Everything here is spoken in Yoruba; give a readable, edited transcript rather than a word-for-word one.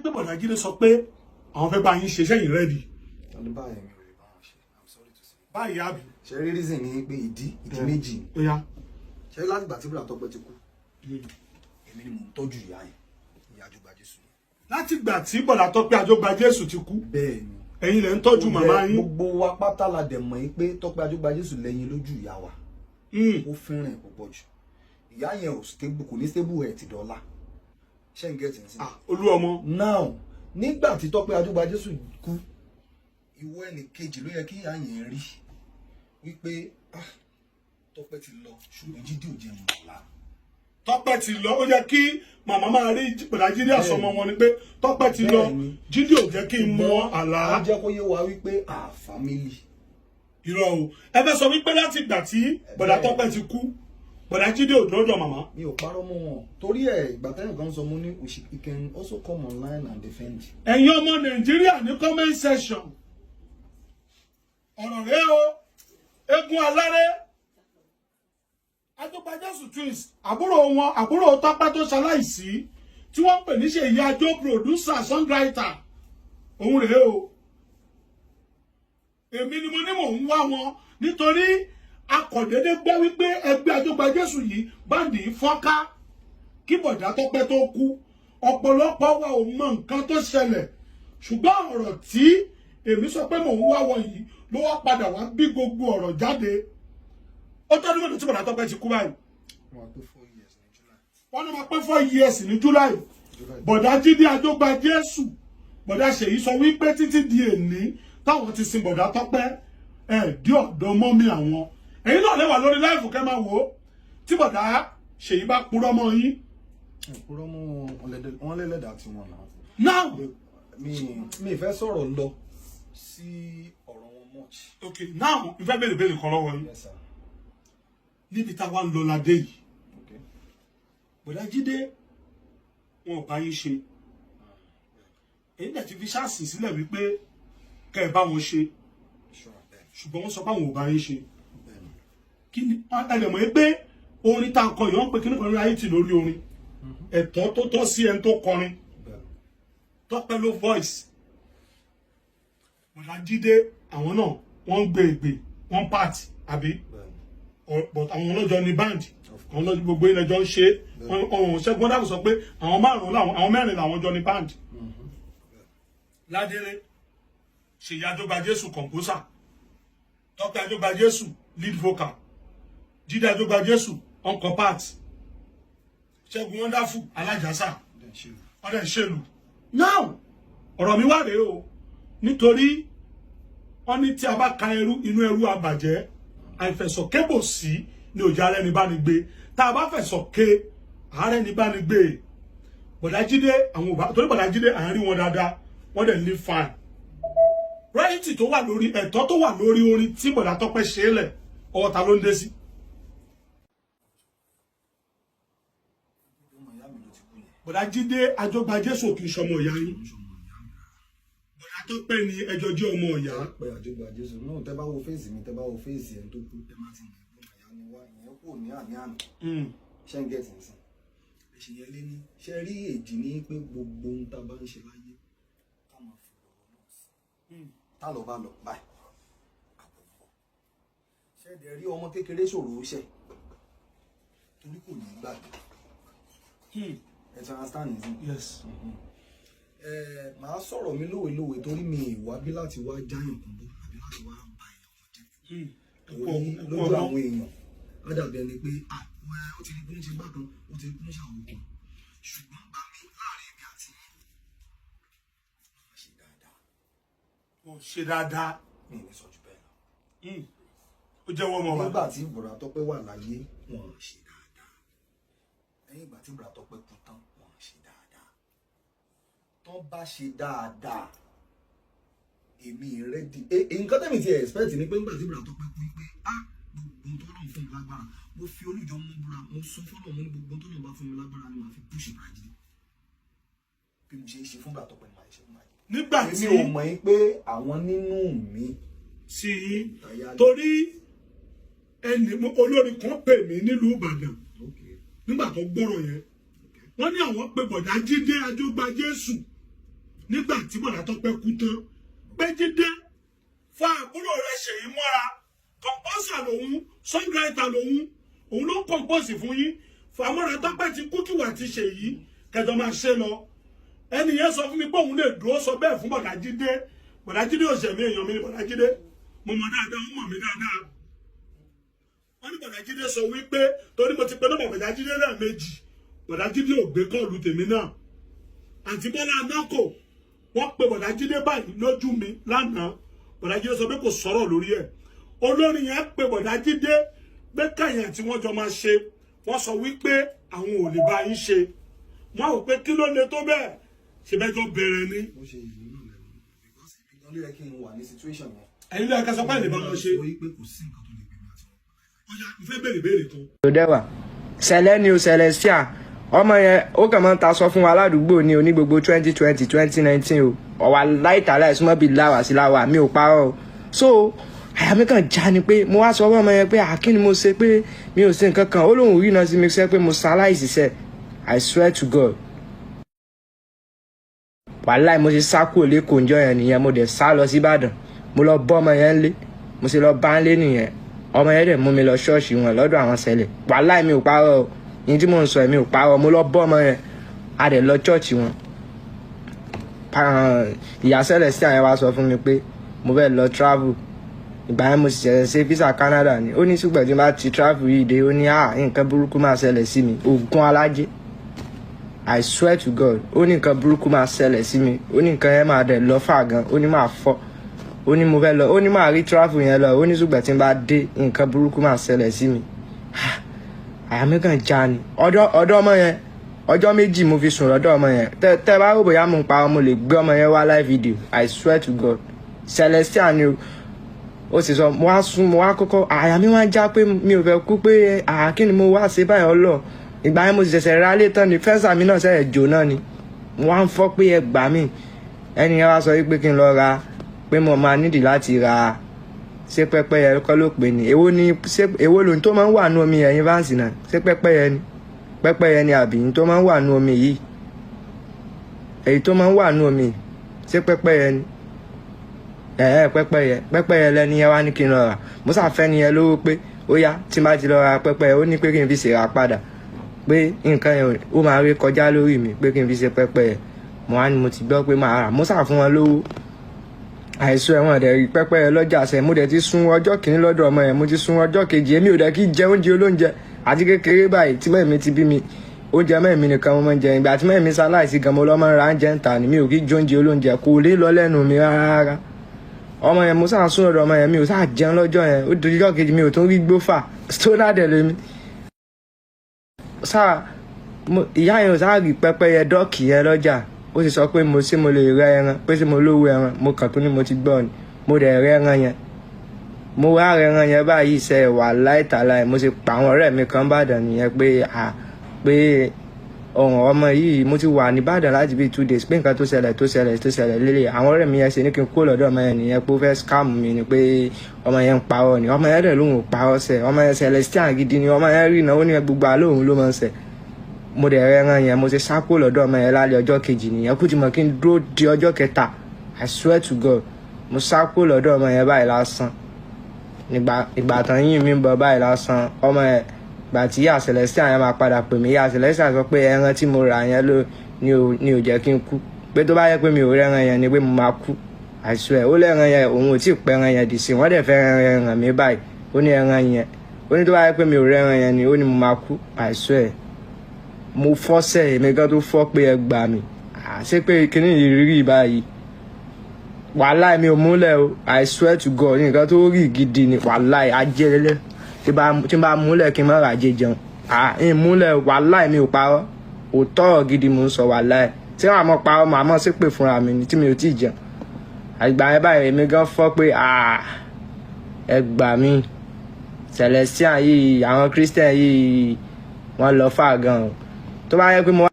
pé Bọ̀dá Jídé sọ pé àwọn fẹ́ bá yín ṣe sẹ́yìn ready. Tani báyìí? Mi ò lè bá wọn ṣe, I'm sorry to say. Báyìí, àbí? Ṣe rí, reason ni pé ìdí méjì ni. Ó yá. Ṣe rí, láti ìgbà tí Bùrà Tọ́pẹ́ ti kú, èmi ni mò ń tọ́jú ìyá yẹn, ìyá Àjọgbà Jésù yẹn. Láti ìgbà tí Bọ̀dá Tọ́pẹ́ Àjọgbà Jésù ti kú, Bẹ́ẹ̀ ni. ẹ̀yin lẹ ń tọ́jú màmá yín. Gbogbo wa pátá la dẹ̀ mọ̀ yín pé Tọ́pẹ́ Àjọgbà Jésù lẹ́yìn lójú ìyá wa. Ó fẹ́ràn ẹ̀ púpọ̀ jù. Ìyá yẹn ò stable, kò ní stable ẹ̀ ti dọ́là. Ṣé ń get sí? Ah, olú ọmọ. Now, nígbà tí Tọ́pẹ́ Àjọgbà Jésù kú, ìwọ ẹnì kejì ló yẹ kí ìyá yẹn rí wípé, ah, Tọ́pẹ́ ti lọ, ṣùgbọ́n Jídé ò jẹ́ mọ̀ ọ̀la. Tọ́pẹ́ ti lọ, ó yẹ kí màmá máa rí Bọ̀dá Jídé àsọmọ wọn ni pé Tọ́pẹ́ ti lọ, Bẹ́ẹ̀ni. Jídé ò jẹ́ kí n mọ àlá. Ó jẹ́ kó yé wa wípé ah, family. Irọ́ o. Ẹ fẹ́ sọ wípé láti ìgbà tí Bọ̀dá Tọ́pẹ́ ti kú, Bọ̀dá Jídé ò dọ́dọ̀ màmá? Mi ò parọ́ mọ́ wọn, torí ẹ̀ ìgbà tẹ́yìn kan sọ, mo ní you can also come online and defend. Ẹ̀yin ọmọ Nàìjíríà ní comment section, ọ̀rọ̀ rẹ o. Eégún aláré Àjọgbàjésù twins, àbúrò wọn, àbúrò Tọ́pẹ́ tó ṣaláìsí, tí wọ́n pè ní Ṣèyí Àjọ, producer, songwriter, òun rèé o. Èmi ni mo ní mò ń wá wọn, nítorí akọ̀dédé gbọ́ wípé ẹgbẹ́ Àjọgbàjésù yìí, band fọ́nká kí Bọ̀dá Tọ́pẹ́ tó kú. Ọ̀pọ̀lọpọ̀ wa ò mọ nǹkan tó ṣẹlẹ̀, ṣùgbọ́n ọ̀rọ̀ tí èmi sọ pé mò ń wá wọn yìí ló wá padà wá bí gbogbo ọ̀rọ̀ jáde. Ó tọ́dún mélòó tí Bọ̀dá Tọ́pẹ́ ti kú báyìí? Wọ́n á pé 4 years ní July. Wọ́n ní wọ́n pé 4 years ní July. July. Bọ̀dá Jídé Àjọgbà Jésù, Bọ̀dá Ṣèyí sọ wípé títí di èní táwọn ti sin Bọ̀dá Tọ́pẹ́ ẹ̀ dí ọ̀dọ̀ mummy àwọn. Ẹ̀yin náà lè wà lórí live kẹ́ máa wò ó tí Bọ̀dá Ṣèyí bá purọ́ mọ́ yín. Ìpurọ́ mọ́ wọn, lẹ́lẹ́dàá tí wọn náà. Now, Mi fẹ́ sọ̀rọ̀ lọ sí ọ̀rọ̀ wọn much. Okay, now, ìfẹ́ béèrè béèrè kan lọ́wọ́ yín. Yes, sir. Níbi táwa ń lọ ládé yìí, Bọ̀dá Jídé wọn ò bá yín ṣe. Èyí dẹ̀ ti fi ṣáàsì sílẹ̀ wípé kẹ́ ẹ bá wọn ṣe, Bẹ́ẹ̀. ṣùgbọ́n wọ́n sọ pé àwọn ò bá yín ṣe. Bẹ́ẹ̀ ni. Kí ni ẹ lè mọ̀ pé orin tá a kọ yìí, wọ́n pe kíní kan ní royalty lórí orin, ẹ̀tọ́ tó tọ́ sí ẹni tó kọrin. Bẹ́ẹ̀. Tọ́pẹ́ ló voice. Bọ̀dá Jídé, àwọn náà wọ́n ń gbé ègbè, wọ́n part, àbí? Bẹ́ẹ̀ ni. But àwọn ọlọ́jọ́ ní band, àwọn ọlọ́jọ́ gbogbo ilẹ̀ jọ ń ṣe. Ọ̀hún Ṣẹ́gun Dàbò sọ pé àwọn márùn-ún làwọn, àwọn mẹ́rin làwọn jọ ní band. Ládélé, Ṣèyí Àjọgbà Jésù, composer, Tọ́pẹ́ Àjọgbà Jésù, lead vocal, Jídé Àjọgbà Jésù, encore part, Ṣẹ́gun Wonderful, alájàsà. Then ṣe. Ọdẹ ìṣèlú. Now, ọ̀rọ̀ mi wá rèé o, nítorí wọ́n ní tí a bá ka ẹrú inú ẹrú àbàjẹ́, àìfẹ̀sọ̀kébò sí ní òjò ààrẹ ní bá ní gbé. Tá a bá fẹ̀sọ̀ ké ààrẹ ní bá ní gbé. Bọ̀dá Jídé, àwọn òbá torí Bọ̀dá Jídé, à ń rí wọn dáadáa, wọ́n dẹ̀ live fine. Royalty tó wà lórí, ẹ̀tọ́ tó wà lórí orin tí Bọ̀dá Tọ́pẹ́ ṣe é lẹ̀, ọwọ́ ta ló ń dé sí? Ọmọ ìyá mi ló ti kú yẹn. Bọ̀dá Jídé Àjọgbà Jésù kì í ṣọmọ ìyá yín. Ṣọmọ ìyá mi rárá. Bọ̀dá Tọ́pẹ́ ni ẹjọ́ jẹ́ ọmọ ìyá. Pé Àjọgbà Jésù náà, tẹ́ bá wo face mi, tẹ́ bá wo face ẹni tó kú, ẹ má ti mọ̀ ẹ̀gbọ́n ìyá ni wá. Ìyẹn kò ní àní àná. Ṣé ń get nsìn? Ẹ̀sìn yẹn lé ní ṣe rí èjì ní pé gbogbo ohun tá a bá ń ṣe láyé, ká máa fi ọ̀rọ̀ náà sí. Tá lọ bá lọ báyìí, àbọ̀ ń bọ̀. Ṣé ẹ̀dẹ̀ rí, ọmọ kékeré ṣòro ó ṣẹ̀, torí kò ní gbàgbé. Ẹ ti understand nsìn? Yes. Ẹ màá sọ̀rọ̀ mi lówe-lówe, torí mi ìwà bí láti wá jáyàn kan bó àbí láti wá ba èèyàn kan jẹ́, torí lójú àwọn èèyàn á dàbí ẹni pé, ah wẹ́, ó ti rí bí ń ṣe gbá kan, ó ti rí bí ń ṣàwọn kan. Ṣùgbọ́n bá mi láàrin èmi àti yín, wọ́n ṣe dáadáa. Wọ́n ṣe dáadáa. Mi ì ní sọ jù bẹ́ẹ̀ lọ. Ó jẹ́wọ́ ọmọ wa. Nígbà tí Bùrà Tọ́pẹ́ wà láyé, wọ́n ṣe dáadáa. Lẹ́yìn ìgbà tí Bùrà Tọ́pẹ́ kú tán, wọ́n ṣe dáadáa. Tán bá ṣe dáadáa, èmi ready. Nǹkan tẹ́mi ti expect ni pé nígbà tí Bùrà Tọ́pẹ́ kú pé, ah, gbogbo tó lọ́n fún mi lágbára, mo fi olùjọ mú búra, mo sọ fọ́lọ́, mo ní gbogbo tó lọ́n bá fún mi lágbára ni màá fi push Bùrà Jídé. Bí mo ṣe ń ṣe fún Bùrà Tọ́pẹ́ ni màá ṣe fún Bùrà Jídé. Nígbà tí Èmi ò mọ̀ yín pé àwọn nínú mi sí yín, torí ẹni olórin kan pè mí nílùú Ìbàdàn nígbà tó gbọ́rọ̀ yẹn, wọ́n ní àwọn pé Bọ̀dá Jídé Àjọgbà Jésù. Nígbà tí Bọ̀dá Tọ́pẹ́ kú tán, pé Jídé fa àbúrò rẹ̀ Ṣèyí mọ́ra, composer lòun, songwriter lòun, òun ló ń compose fún yín. Fàmọ́ra, Tọ́pẹ́ ti kú, kíwà ti Ṣèyí kẹjọ máa ṣe lọ. Ẹni yẹn sọ fún mi pé òun lè dúró sọ bẹ́ẹ̀ fún Bọ̀dá Jídé. Bọ̀dá Jídé ò ṣẹ̀mí, èèyàn mi ni Bọ̀dá Jídé, mo mọ̀ dáadáa, ó mọ̀ mí dáadáa. Wọ́n ní Bọ̀dá Jídé sọ wípé, torí mo ti pe nọ́mbà Bọ̀dá Jídé náà méjì, Bọ̀dá Jídé ò gbé call tèmi náà. Àǹtí Bọ́lá Anákò, wọ́n pe Bọ̀dá Jídé báyìí lójú mi lánàá. Bọ̀dá Jídé sọ pé kò sọ̀rọ̀ lórí ẹ̀. Olórin yẹn pe Bọ̀dá Jídé pé kẹ̀yìn tí wọ́n jọ máa ṣe, wọ́n sọ wípé àwọn ò lè bá yín ṣe. Wọ́n rò pé kí ló le tó bẹ́ẹ̀, ṣe bẹ́ẹ̀ jọ bẹ̀rẹ̀ ni. Bó ṣe ìlú náà lẹ́nu, because èmi gan ló yẹ kí n wà ní situation yẹn. Ẹ̀yin ló yẹ ká sọ pé ẹ̀ lè bá wọn ṣe. Sọ wípé kò sí nǹkan tó lè gbé mi àti wọn. Ọ̀yá, mo fẹ́ béèrè béèrè kan. Ló dẹ́wà sẹlẹ̀ ni o, Celestial. Ọmọ yẹn, ó kàn máa ń ta sọ fún wa ládùúgbò ní oní gbogbo 2020, 2019 o. Ọ̀wà láìtàláì súnmọ́ bíi láwà sí láwà, mi ò parọ́ o. So àyà mi kàn já ni pé mo wá sọ fún ọmọ yẹn pé àkí ni mo ṣe, pé mi ò ṣe nǹkan kan. Ó lóun rí iná sí mi sẹ́ pé mo ṣaláìsí sẹ́. I swear to God, wàláì, mo ṣe sá kúrò lẹ́kọ̀ọ́ ǹjọ́ yẹn nìyẹn. Mo dẹ̀ sá lọ sí Ìbàdàn, mo lọ bọ́ ọmọ yẹn lé. Mo ṣe lọ bá ń lé nìyẹn. Ọmọ yẹn dẹ̀ mú mi lọ ṣọ́ọ̀ṣì wọn lọ́dọ̀ àwọn sẹlẹ̀. Wàláì, mi ò parọ́ o. Yín tí mò ń sọ ẹ̀, mi ò parọ́. Mo lọ bọ́ ọmọ yẹn, a dẹ̀ lọ ṣọ́ọ̀ṣì wọn. Ìyá Celestial yẹn wá sọ fún mi pé mo fẹ́ lọ travel. Ìgbà yẹn mo sì ṣẹ̀ṣẹ̀ ṣe visa Canada ni. Ó ní ṣùgbọ́n tí n bá ti travel yìí dé, ó ní à nǹkan burúkú máa ṣẹlẹ̀ sí mi, ògùn alájẹ. I swear to God, ó ní nǹkan burúkú máa ṣẹlẹ̀ sí mi. Ó ní nǹkan yẹn máa dẹ̀ lọ fà gan. Ó ní máa fọ́. Ó ní mo fẹ́ lọ, ó ní máa rí travel yẹn lọ. Ó ní ṣùgbọ́n tí n bá dé, nǹkan burúkú máa ṣẹlẹ̀ sí mi. Àyà mi kàn já ni. Ọ̀dọ̀ ọmọ yẹn, ọjọ́ 2 mo fi sùn lọ́dọ̀ ọmọ yẹn. Tẹ tẹ bá rò bóyá mo ń pa ọmọ, lè gbé ọmọ yẹn wá live video. I swear to God, Celestial ni o. Ó sì sọ, mo wá sùn, mo wá kọ́kọ́, àyà mi wá já pé mi ò fẹ́ kú, pé àá kí ni mo wá ṣe báyìí ọlọ́. Ìgbà yẹn mo sì ṣẹ̀ṣẹ̀ ra lé tán ni, fẹ́ǹsà mi náà ṣẹ̀ṣẹ̀ jò náà ni. Mo wá ń fọ́ pé ẹ gbà mí. Ẹni yẹn wá sọ wípé kí n lọ ra, pé mo máa nídìí láti ra, ṣé pẹ́pẹ́yẹ kọ́ ló pè ní? Èwo ni? Ṣé èwo lòun tó máa ń wà nú omi ẹ̀yìn fáǹsì náà? Ṣé pẹ́pẹ́yẹ ni? Pẹ́pẹ́yẹ ni àbí tó máa ń wà nú omi yìí? Èyí tó máa ń wà nú omi, ṣé pẹ́pẹ́yẹ ni? Ẹ̀ẹ́, pẹ́pẹ́yẹ, pẹ́pẹ́yẹ lẹ́ni yẹn wá ní kí n lọ rà. Mo ṣàfẹ́ ni yẹn lówó pé ó yá, tí n bá ti lọ ra pẹ́pẹ́yẹ, ó ní pé kí n fi ṣèrà padà, pé nǹkan yẹn ó máa rí kọjá lórí mi, pé kí n fi ṣe pẹ́pẹ́yẹ. Mo wá ní mo ti gbọ́ pé màá rà. Mo ṣà fún wọn lówó àìsàn ẹ̀wọ̀n dẹ̀ rí pẹ́pẹ́yẹ lọ́jà sẹ́. Mo dẹ̀ ti sún ọjọ́ kìíní lọ́dọ̀ ọmọ yẹn, mo ti sún ọjọ́ kejì. Èmi ò dẹ̀ kí jẹ oúnjẹ olóúnjẹ. Àti kékeré báyìí tí mẹ́mi ti bí mi, oúnjẹ mẹ́mi nìkan mo máa ń jẹ. Ìgbà tí mẹ́mi ṣaláìsí gan, mo lọ́ máa ń ra oúnjẹ ń tà ní. Mi ò kí jẹ oúnjẹ olóúnjẹ, kò lè lọ lẹ́nu mi rárá. Ọmọ yẹn, mo sáà sún ọ̀dọ̀ ọmọ yẹn, mi ò sáà jẹun lọ́jọ́ yẹn. Ó di ọjọ́ kejì, mi ò tún rí gbófà stónà dẹ̀ lómi sáà. Ìyá yẹn ò sáà rí pẹ́pẹ́yẹ duck yẹn lọ́jà. Ó sì sọ pé mo ṣé mo lè rẹ ẹran, pé ṣé mo lówó ẹran. Mo kàn tó ní mo ti gbọ́ ni. Mo dẹ̀ rẹ ẹran yẹn, mo wá rẹ ẹran yẹn báyìí ṣe wà láìtàláì. Mo sì pa àwọn ọ̀rẹ́ mi kan bàdàn nìyẹn pé à pé ọ̀hún ọmọ yìí, mo ti wà nìbàdàn láti bíi 2 days, pé nǹkan tó ṣẹlẹ̀ tó ṣẹlẹ̀ tó ṣẹlẹ̀ lélẹ̀. Àwọn ọ̀rẹ́ mi yẹn ṣe ní kí n kó lọ́dọ̀ ọmọ yẹn nìyẹn, pé ó fẹ́ scam mi ni, pé ọmọ yẹn ń parọ́ ni. Ọmọ yẹn dẹ̀ lóhùn ò parọ́ sẹ̀. Ọmọ yẹn, Celestial gidi ni ọmọ yẹn rí ìnáwó ní gbogbo àlọ́ òun ló máa ń sẹ̀. Mo dẹ̀ rẹ ẹran yẹn. Mo ṣe sá kúrò lọ́dọ̀ ọmọ yẹn lálẹ́ ọjọ́ kejì nìyẹn. Kú ti mọ̀ kí n dúró di ọjọ́ kẹta. I swear to God, mo sá kúrò lọ́dọ̀ ọmọ yẹn báyìí lásán. Nígbà ìgbà tán yín mi ń bọ̀ báyìí lásán, ọmọ yẹn, ìgbà tí ìyá Celestial yẹn máa padà pè mí, ìyá Celestial sọ pé ẹran tí mo rà yẹn ló ní ò jẹ́ kí n kú, pé tó bá yẹ pé mi ò rẹ́ran yẹn ni pé mo máa kú. I swear, ó lẹ́ran yẹn, òun ò tí ì pẹ́ ẹran yẹn dì sí. Wọ́n dẹ̀ fẹ́ ẹran yẹn ràn mí báyìí. Ó ní ẹran yẹn, ó ní tó bá yẹ pé mi ò rẹ́ran yẹn ni, ó ní mo máa kú. I swear, mo fọ́sẹ̀, èmi gan tó fọ́ pé ẹ gbà mí. Ṣé pé kíní yìí rí báyìí? Wàláì, mi ò múlẹ̀ o. I swear to God, nǹkan tó rí gidi ni. Wàláì, ajé lélẹ̀ tí n bá múlẹ̀ kí n má ràjẹ jẹun. Ń múlẹ̀. Wàláì, mi ò parọ́, òótọ́ gidi mò ń sọ. Wàláì, tí wọ́n àmọ́ parọ́, màá mọ̀ sí pé fúnra mi ni tí mi ò tí ì jẹun. Àgbà yẹn báyìí, èmi gan fọ́ pé ẹ gbà mí. Celestial yìí, àwọn Christian yìí, wọ́n lọ fà gan o. Tó bá yẹ pé mo wá.